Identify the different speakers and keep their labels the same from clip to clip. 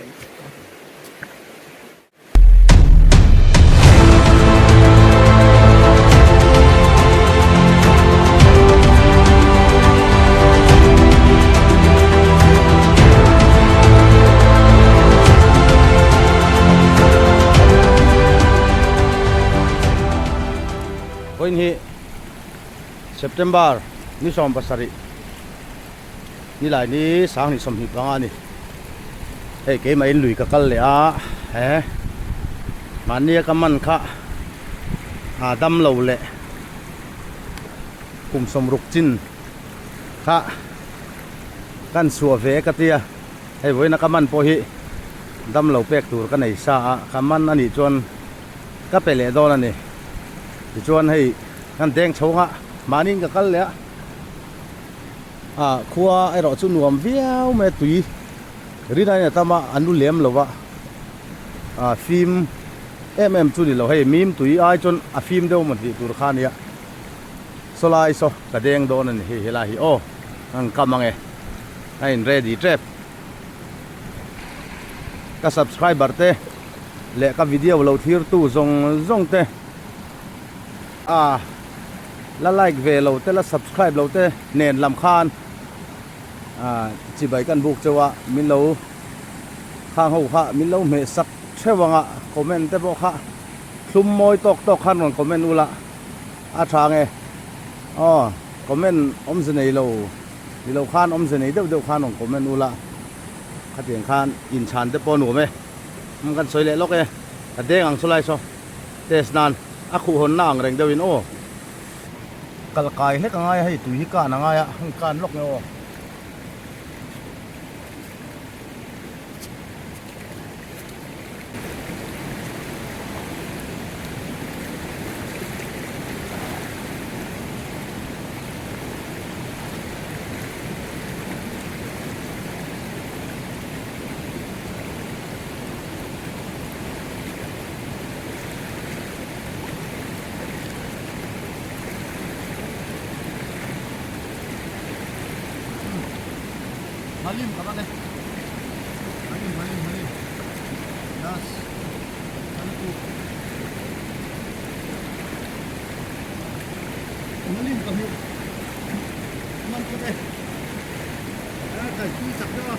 Speaker 1: Vawiin hi September ni 17 nilai ni 2025 a ni. Hei keimah in lui ka kal leh a he mahnia ka man kha a dam lo leh kum sawmruk chin kha kan chhuah ve ka tia hei vawiina ka man pawh hi dam lo pek tur ka nei sa a ka man a nih chuan ka pe leh dawn a ni tichuan hei kan deng chhawng a mahniin ka kal leh a. Ah khua erawh chu nuam viau mai a tui rin aiin a tam a an lu lem lo va ah fim em em chu ni lo hei mim tui ai chuan a fim deuh maw tih tur kha a nia saw lai saw ka deng dawn a ni hei helai hi aw an kam ang e a in ready tep ka subscriber te leh ka video lo thlir tu zawng zawng te ah. La like ve lo te la subscribe lo te nen lam khan ah chibai kan buk chauh a min lo khang ho kha min lo hmeh sak theuh ang a comment te pawh kha thlum mawi tawk tawk khan rawn comment ula a tha nge aw comment awmze nei lo ni lo khan awmze nei deuh deuh khan rawn comment ula khatiang khan inchhan te pawh a nuam e kan sawi leh lawk e ka deng ang chulai saw. Test nan a khuh hawn na ang reng deuh in aw. Kal kai hlek a ngai a hei tui hi kan a ngai a hei kan lawk nge aw. Halim ka man e. Halim, halim, halim. Yes. Halim. Halim ka mu. Man ka e. Ah, kai tui chak deuh a.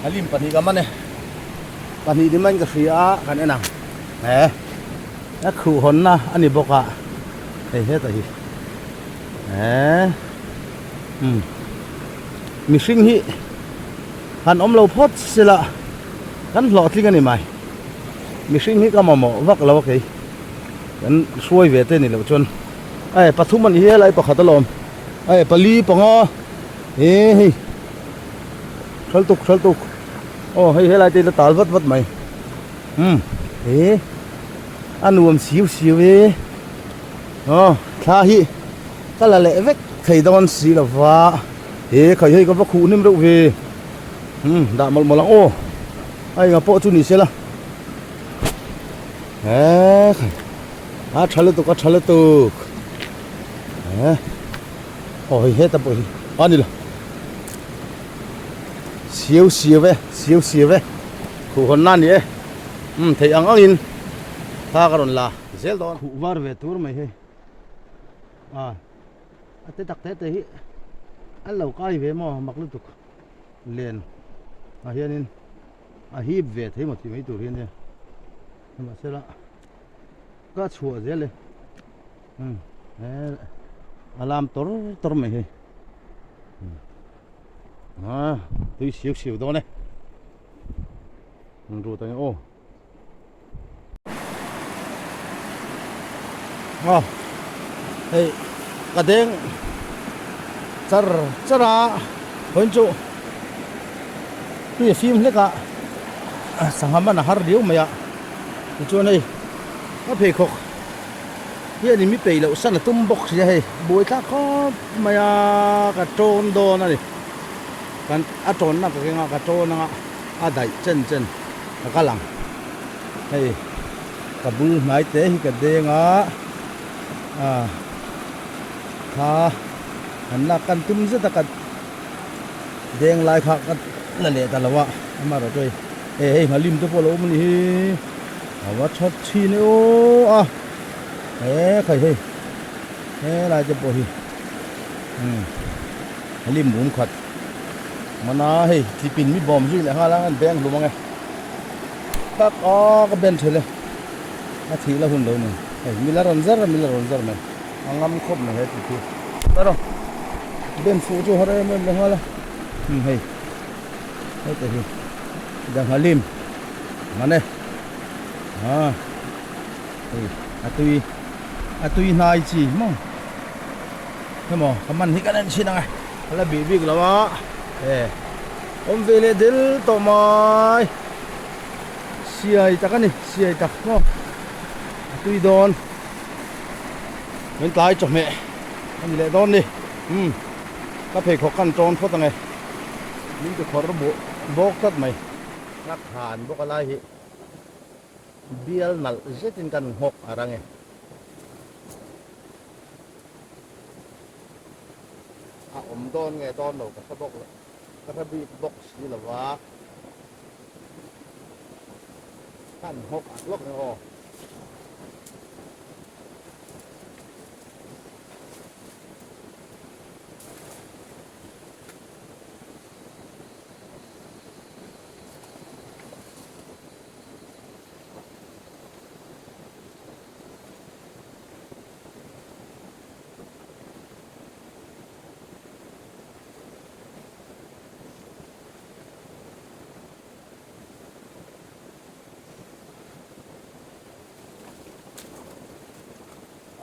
Speaker 1: Halim pahnih ka man e pahnih ni mai in ka hria a kan en ang he a khuh hawn na a ni bawk a hei hetah hi he umm mihring hi han awm lo phawt sela kan hlawhtling a ni mai mihring hi ka mamawh vak lo a kei. Kan hruai ve te ni loh chuan e pathum a ni hi helai pakhat alawm e pali panga e hei hral tuk hral tuk aw hei helai te ila tal vat vat mai umm e a nuam siu siu e aw thla hi ka la leh vek thei dawn si lova e khai hei ka va khuh hnim reuh ve umm dah mawlh mawlh ang aw a enga pawh chu ni sela. He a tha lutuk a tha lutuk he aw hei heta pawh hi a ni lo siau siau e siau siau e khuh hawn na a ni e umm theih ang ang in thla ka rawn la zel dawn khuh var ve tur mai hei a a te tak te te hi an lo kai ve maw mak lutuk len ah hianin. A hip ve thei maw tih mai tur hi a nia mahsela ka chhuah zel e umm he a lam tawr tawr mai hei ah tui siu siu dawn e an rut ang e aw aw hei ka deng char char a hawiin chu tui a fim hlek a sangha man a har riau mai a tichuan hei ka pheikhawk hianin mi peih loh san a tum bawk si a hei buai thlak khawp mai a ka tawn dawn a ni kan a tawnna ka keng a ka tawn anga a daih chen chen. Ka kal ang hei ka bul hnai te hi ka deng a. A kha han lak kan tum zet a ka deng lai kha ka la leh ta lo a amaherawhchu hei he hei nghalim te pawh a lo awm a ni hi a va tha thin e aw a he khai hei helai te pawh hi umm nghalim mum khat mana hei tlipin mi bawm zui leh nghal a an beng hlum ang e tak a ka ben thelh e. A thih la hun lo ni. Hei mila rawn zar a mila rawn zar mai. A ngam khawp mai he tih khi. Taro ben fuh chu har em em leh nghal a. Umm hei heta hi dangha lim man e. Aa hei a tui a tui hnai chi maw hemaw ka man hi kan en chhin ang e. A la bih bik lo a e awm ve leh del tawh mai. Siai tak a ni, siai tak maw a tui dawn min tlai chawhmeh a ni leh dawn ni umm ka pheikhawk khan tawn phawt ang e min ti khawr bawk tlat mai. Ka khan bawk a lai hi bial nalh zetin kan nghawk a rang e. A awm dawn nge dawn lo ka hre bawk lo ka hre bik bawk si lo va. Kan nghawk ak lawk ang aw.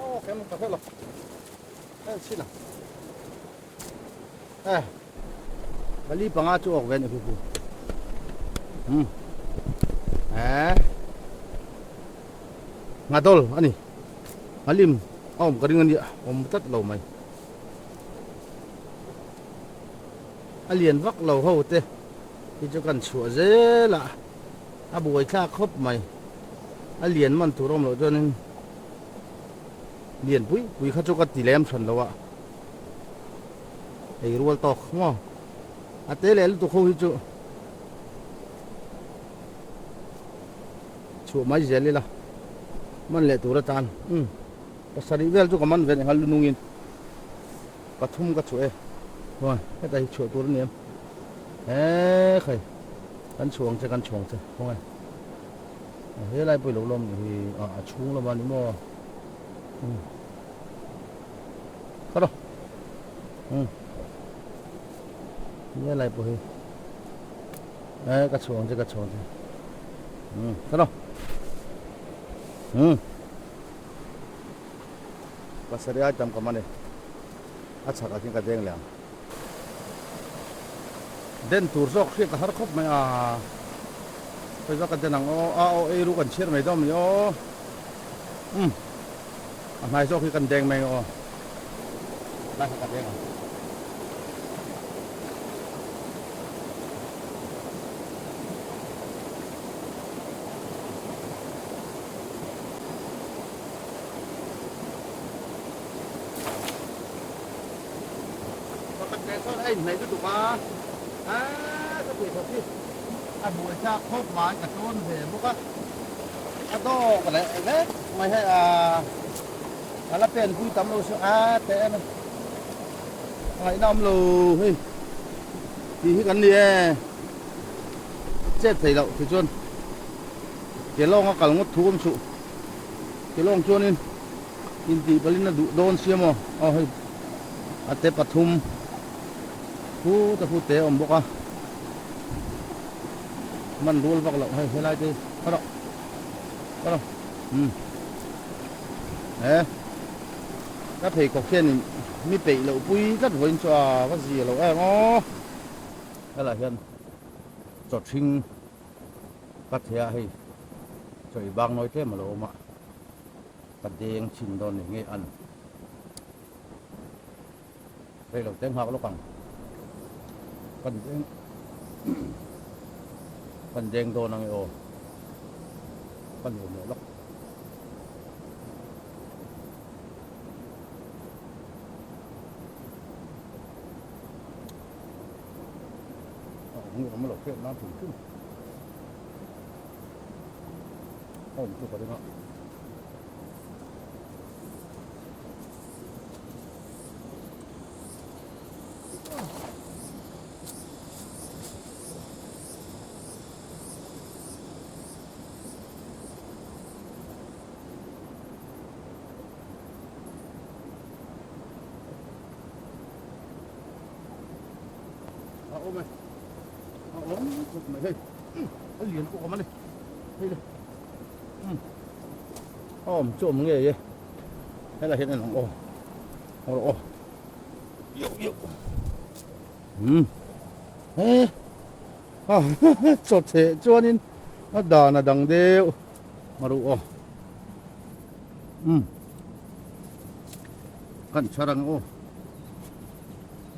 Speaker 1: Aw kem ka hre lo hel chin a eh pali panga chu awk ve ni hu hu um eh ngadol ani ngalim a awm ka ring ania awm tlat lo mai. A lian vak lo ho te hi chu kan chhuah zel a, a buai thlak khawp mai. A lian man tur awm loh chuanin lian pui pui kha chu ka ti lem hran lo a, ei rual tawk maw. A te leh lutuk ho hi chu chhuah mai zel ila man leh tur atan umm pasarih vel chu ka man ve leh nghal lunungin. Pathum ka chhuah e. Chuan heta hi chhuah tur a ni em? He khai kan chhuah ang che kan chhuah ang che khawnge he lai pawh i lo lawm nih hi a a chhung lamah a ni maw umm kha rawh umm he lai pawh hi e ka chhuah ang che ka chhuah ang che umm kha rawh umm. Pasarih ai tam ka man e, a chhakah khian ka deng leh ang. Den tur zawk hriat a har khawp mai a, khawi zawk ka den ang aw, a aw ei ru kan chhiar mai dawn a ni aw, umm a hnai zawk hi kan deng mai ang aw, lai kha ka deng ang. Pakhat leh chuan a inhnaih lutuk a, aa ka tih khawp hi a buai thlak khawp mai ka tawn ve bawk a, a dawk leh vek mai hei a a la pen pui tam lo chu a teh em a ngaihna awm lo hei tih hi kan ni e chet thei loh tichuan ke lawnga kal ngawt thu awm suh. Ke lawng chuanin intih palin a duh dawn sia maw? Aw hei a te pathum khut a khut te a awm bawk a, man rual vak loh hei helai te hi khaw rawh khaw rawh umm he ka pheikhawk hianin mi peih loh pui tlat vawiin chu a va zia lo em aw helaiah hian chawthring. Ka thei a hei chawi bang nawi tlem a lo awm a, ka deng chhin dawn ni nge an rei lo te nghak lawk ang, kan deng kan deng dawn ang e aw, ka nuam leh lawk. hi awm lo hriat nan hrim hrim a awm chu ka ring a. A awm e a awm khawp mai hei a lian pawh awm a ni hei le a awm chu awm ngei e helai hian en ang aw aw aw yoh yoh um he a chaw cheh chuanin a dan a dang deuh maruh aw um kan chhar ang aw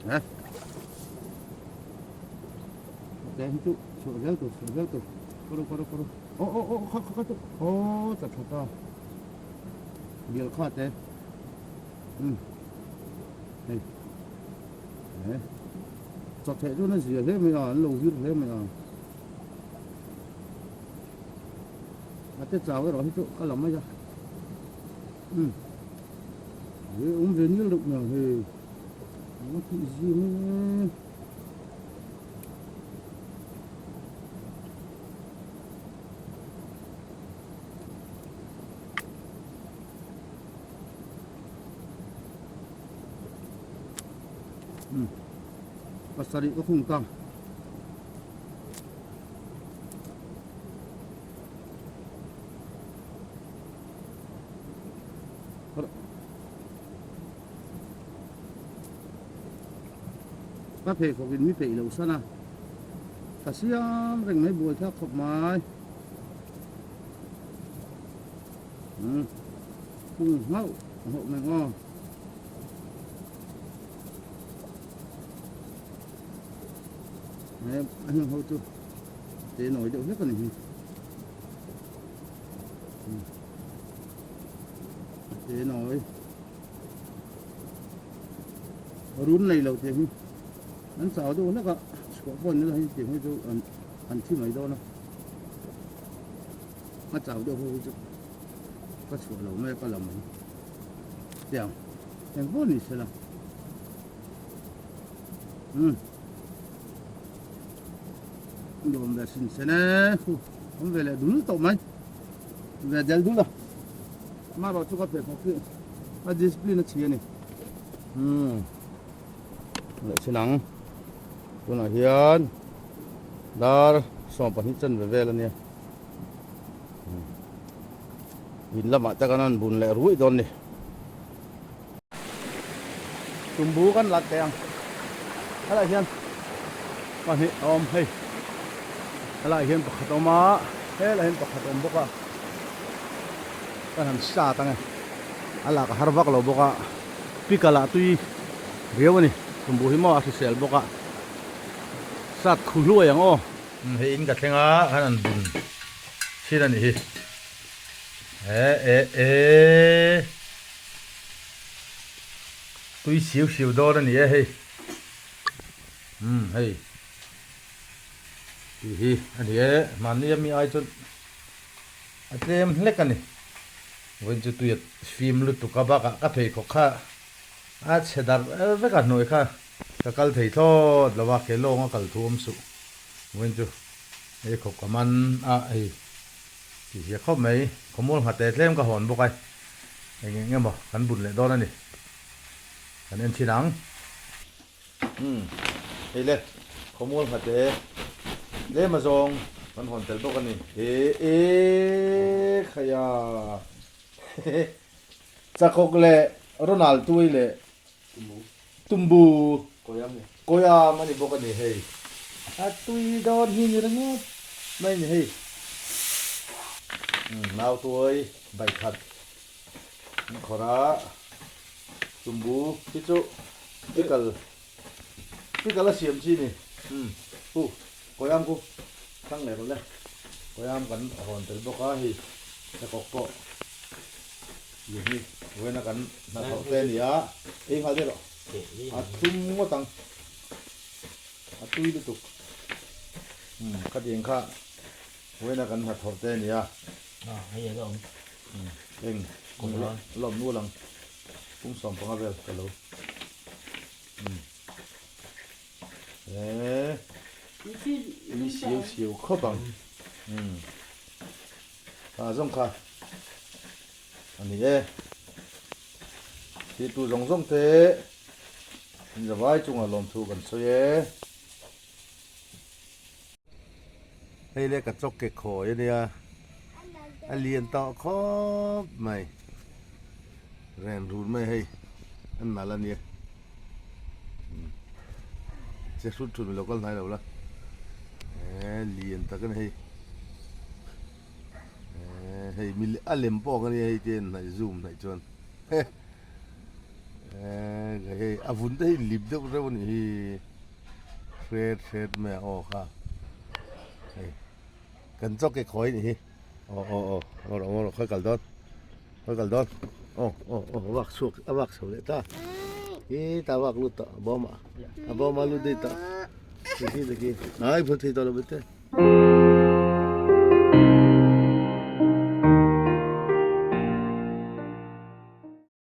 Speaker 1: he te hi chu chhuah zel tur chhuah zel tur kawr kawr kawr aw aw aw kha kha kha chu aw tla tha ta bial kha te um hei he chaw theh chu na zia hle mai a an lo vir hle mai a A te chau erawh hi chu ka la mai a umm he awm ve nil deuh mai ang hei a tih zim e umm pasarih ka khung ta. Ka pheikhawk in mi peih loh san a, ka siam reng mai buai thlak khawp mai. Umm phung nghauh nghauh mai aw. He a heng ho chu te nawi deuh hlek a ni hi. Te nawi run nei lo tiang hi an chau deuh hlek a chhuah pawh ni lo hei tiang hi chu an an thi mai dawn a a chau deuh ho hi chu ka chhuah lo mai a ka la mai tiang engpawh ni sela. Umm nuam ve sin sen e hu awm ve leh dul tawh mai ve del dul a amaherawh chu ka pheikhawk hi a discipline a chhi a ni umm leh chin ang tunah hian dar 12 chanve vel a nia in lamah te kan han bun leh ruih dawn a ni. Tumbu kan lat teh ang helaiah hian pahnih a awm hei helaiah hian pakhat a awm a helaiah hian pakhat a awm bawk a kan han sat ang e a lak a har vak lo bawk a pickle ah tui riau a ni tumbu hi maw a hrisel bawk a sat khu hluai ang aw. Hei in ka thleng a kan han bun thin a nih hi e e e. Tui siu siu dawn a ni e hei umm hei tih hi a ni e mahni ami ai chuan a tlem hlek a ni vawiin chu tui a fim lutuk a bakah ka pheikhawk kha a chhe darh vek a hnuai kha ka kal thei thlawt lo a ke lawng a kal thu awm suh vawiin chu hei khawp ka man a hei. Tih hia khawp mai, khawmual nghate tlem ka hawn bawk a, eng eng emaw kan bun leh dawn a ni, kan en thin ang. Umm, hei le, khawmual nghate tlem azawng kan hawn tel bawk a ni. E e khaia Chakawk leh Ronald Tuai leh Tumbu Koyam a ni bawk a ni hei. A tui dawn hi ni ringawt mai a ni hei. Nau tuai bai khat an khawrh a, tumbu hi chu pickle pickle a siam chi a ni. Hu Koyam khu thlang leh rawh le. Koyam kan hawn tel bawk a hei chakawk pawh. Tih hi vawiina kan hnathawh te a ni a, ei nghal daih rawh. A thlum ngawt ang, a tui lutuk. Umm khatiang kha vawiina kan hnathawh te a nia.
Speaker 2: A hei a la awm.
Speaker 1: Umm eng kum la awm nual ang pum 15 vel ka lo. Umm he i siau siau khawp ang. Umm kha zawng kha a ni e. Thirtu zawng zawng te in zavai chungah lawmthu kan sawi e. Hei le ka chawk ke khawi a nia, a lian tawh khawp mai, ren run mai hei a nalh a nia, che hrut hrut lo kal hnai lo la, eee lian tak a ni hei, eee hei a lem pawh ang a nia hei te hnaih zoom hnaih chuan eee hei a vun te hi lip deuh reuh a nih hi. Hret hret mai a aw kha hei kan chaw ke khawi nih hi aw aw aw ngaw rawh ngaw rawh khawi kal dawn khawi kal dawn aw aw aw a vak chhuak a vak chho leh ta hi ta vak lut tawh a bawm ah a bawm ah lut daih tawh tikhi tikhi ai phut thei tawh lo bete.